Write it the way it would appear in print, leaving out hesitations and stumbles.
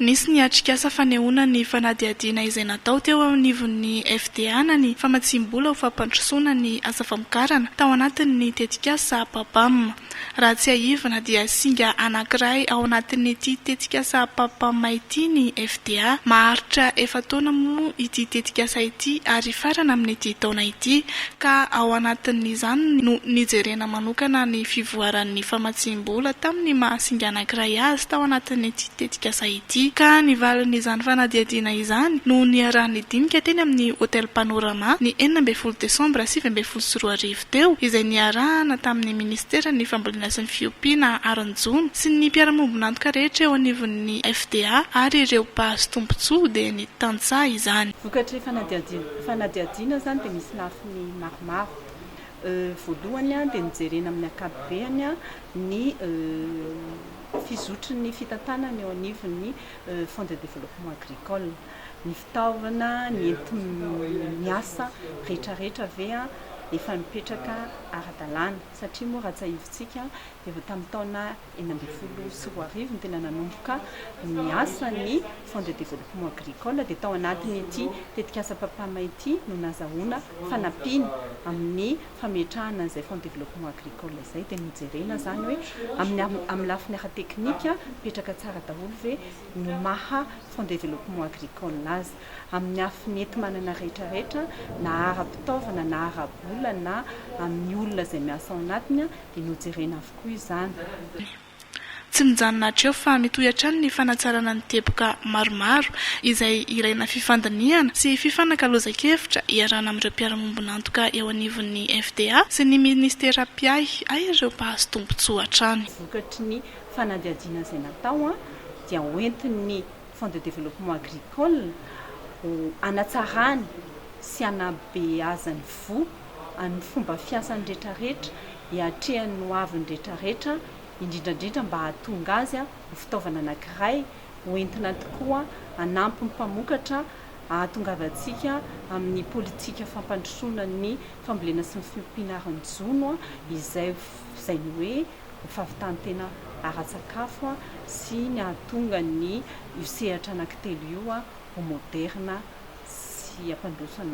Nisy ny atrikasa fanehoana ny fanadihadiana izay natao teo anivon'ny FDA na ny famatsiam-bola ho fampandrosoana ny asa famokarana tao anatin'ny tetikasa PAPAM. Raha tsiahivina dia singa anankiray ao anatin'ity tetikasa PAPAM ity ny FDA. Maharitra efa-taona moa ity tetikasa ity ary hifarana amin'ity taona ity ka ao anatin'izany no nijerena manokana ny fivoaran'ny famatsiam-bola tamin'ny maha singa anankiray azy tao anatin'ity tetikasa ity. Ka ny valin'izany fanadihadiana izany no niaraha-nidinika teny amin'ny Hotel Panorama ny 16 desambra 2019 teo izay niarahana tamin'ny Minisiteran'ny Fambolena sy ny Fiompiana ary ny Jono sy ny mpiara-miombon'antoka rehetra eo anivon'ny FDA ary ireo mpahazo tombontsoa dia ny tantsaha izany. Vokatry fanadihadiana izany dia misy lafiny maromaro. Voalohany dia nojerena amin'ny ankapobeny ny fizotry ny fitantanana eo anivon'ny Fonds de développement agricole. Ny fitaovana, ny enti-miasa rehetrarehetra ve efa mipetraka ara-dalàna satria moa raha tsiahivintsika dia efa tamin'ny taona 2016 no tena nanomboka niasa ny Fonds de développement agricole dia tao anatin'ity tetikasa PAPAM ity no nazahoana fanampiana amin'ny fametrahana an'izay Fonds de développement agricole izay dia nojerena izany hoe amin'ny amin'ny lafiny ara-teknika mipetraka tsara daholo ve ny maha Fonds de développement agricole azy amin'ny lafiny enti-manana rehetrarehetra na ara-pitaovana na ara-bola na amin'ny olona izay miasa ao anatiny dia nojerena avokoa izany. Tsy mijanona hatreo fa mitohy hatrany ny fanatsarana ny teboka maromaro izay ilaina fifandinihana sy fifanakalozan-kevitra iarahana amin'ireo mpiara-mombon'antoka eo anivon'ny FDA sy ny minisitera mpiahy ireo mpahazo tombontsoa hatrany. Vokatry ny fanadihadiana izay natao dia hoentin'ny Fonds de développement agricole ho hanatsarany sy hanabeazany voa ny fomba fiasany rehetrarehetra, hiatrehany ny hoaviny rehetrarehetra, indrindra indrindra mba hahatonga azy ho fitaovana anankiray ho entina tokoa hanampy ny mpamokatra hahatongavantsika amin'ny politika fampandrosoana ny fambolena sy ny fiompiana ary ny jono izay izay ny hoe ho fahavitan-tena ara-tsakafo sy ny hahatonga ny io sehatra anankitelo io ho moderna sy hampandroso an'i.